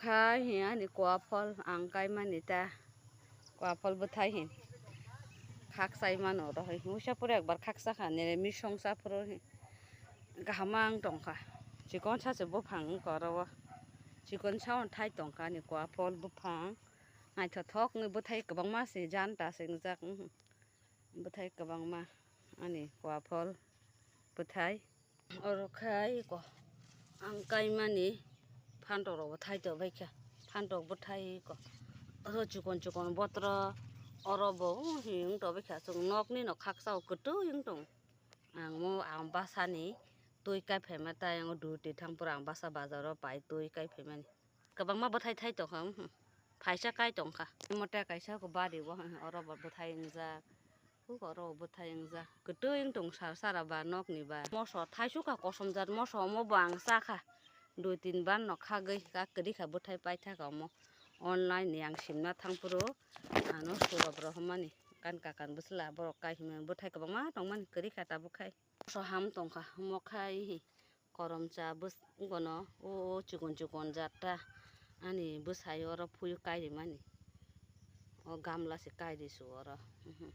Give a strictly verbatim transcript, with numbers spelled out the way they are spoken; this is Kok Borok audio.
Khai hi ani kua phol ang kaimani ta. Kua phol bwthai hi. Khakchai mano oro hai. Musa pura ekbar khaksa kha nere misong sa phuru hi. Kaham ang tongkha. Chikon sa se buphang wngkha oro o. Chikon sa on thai tongkha ani kua phol buphang. Naithothok wngwi bwthai kwbangma se jan ta se wngjak. Mhm. Bwthai kwbangma ani kua phol bwthai. Oro khai ko ang kaimani phantok rok bwthai to baikha. Phantok bwthai ko oro chikon chikon botra oro bo hi wng to baikha. Chwng nokni no khaksa o kwtwi wng tong. Ang mo ang bwsani twi kai phaima tai ang duty thang pura ang bwsa bazar o pai twi kai phaimani. Kwbangma bwthai thai tongkha, mhm. Phaisa kai tongkha. Mote kaisa ko bari o, oro bo bwthai wngjak. Huk oro bo bwthai wngjak. Kwtwi wng tong sar sara ba nokni ba. Moso thaisukha kosom jat moso omo bo ang chakha. Dui tin ban no khagwi kak kwrwi kha bwthai paithaka omo. Online ni ang simna thangphuru ano surok rohormani. Kan kakan bwsla borok kai hwnwi bwthai kwbangma tongmani kwrwi kha tabuk khai. Moso ham tongkha omo khai hi. Koromcha bwskango o chikon chikon jatta ani bwsai oro phui kairimani. O gamla se kairi su oro. Mhm.